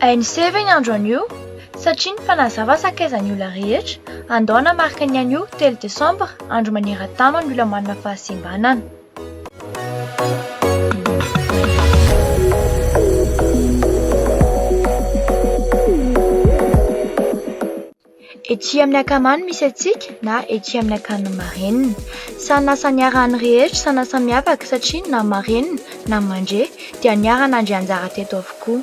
Hain'i Se ve ny andro anio? Satria ny Mpanazava sakaizan'ny olona rehetra, andao hanamarika ny anio telo desambra, andro maneran-tany ho an'ny olona manana fahasembanana. Ety amin'ny akamany misy antsika na ety amin'ny akanin'ny marenina. Sahanasa niarahan'ny rehetra, sahanasa miavaka satria na marenina na mandre dia niara-nandre anjara teto avokoa.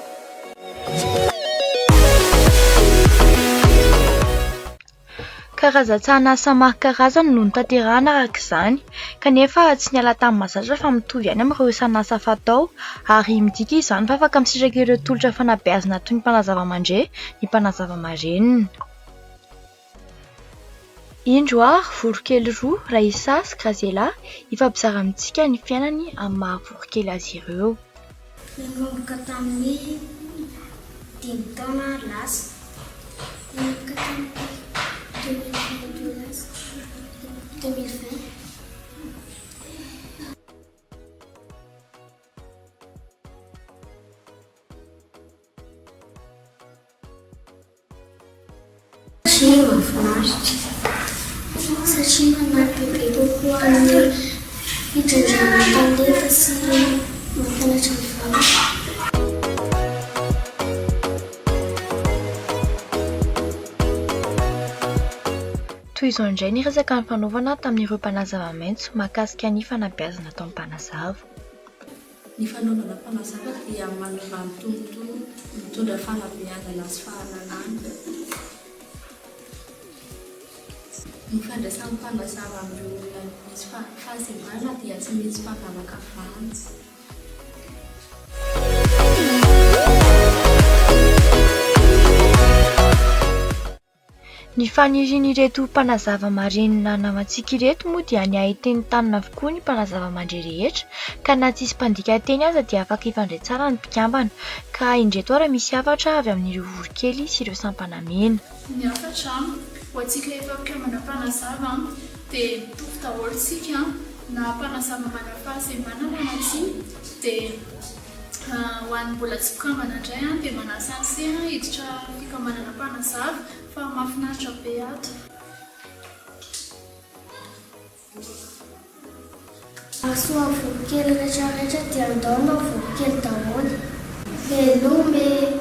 Karazan-tsahanasa maro karazany no notanterahina araka izany, kanefa tsy niala tamin'ny mahazatra fa mitovy ihany amin'ireo sahanasa fatao ary midika izany fa afaka misitraka ireo tolotra fanabeazana toy ny mpanazava mandre ny mpanazava marenina. Indro ary voronkely roa, Raissa sy Graziella, hifampizara amintsika ny fiainany amin'ny maha voronkely azy ireo. Nanomboka tamin'ny dimy taona lasa. Nanomboka tamin'ny 2022 lasa. 2020. Satria mahafinaritra. Satria manampy bebe kokoa amin'ny fitondrana talenta sy mampianatra mivavaka. Toy izao indray ny resaka nifanaovana tamin'ireo mpanazava maitso mahakasika ny fanabeazana ataon'ny mpanazava. Ny fanaovana mpanazava dia manova ny tontolo, mitondra fanabeazana sy fahalalana. Ny fandraisan'ny mpanazava amin'ireo olona misy fahasembanana dia tsy misy fanavakavahana. Ny fanirian'ireto mpanazava marenina namantsika ireto moa dia ny hahay teny tanana avokoa ny mpanazava mandre rehetra ka na tsisy mpandika teny aza dia afaka hifandray tsara ny mpikambana. Ka indreto ary misy hafatra avy amin'ireo voronkely sy ireo sampana mena. Ny hafatra ho antsika efa mpikambana mpanazava dia mitovy daholo isika na mpanazava manana fahasembanana na tsia dia ho an'ny mbola tsy mpikambana indray dia manasa an'se hiditra fikambanana mpanazava Fa mahafinaritra be ato. Mahasoa voronkely retraretra dia andao hanao voronkely daholo. Veloma e!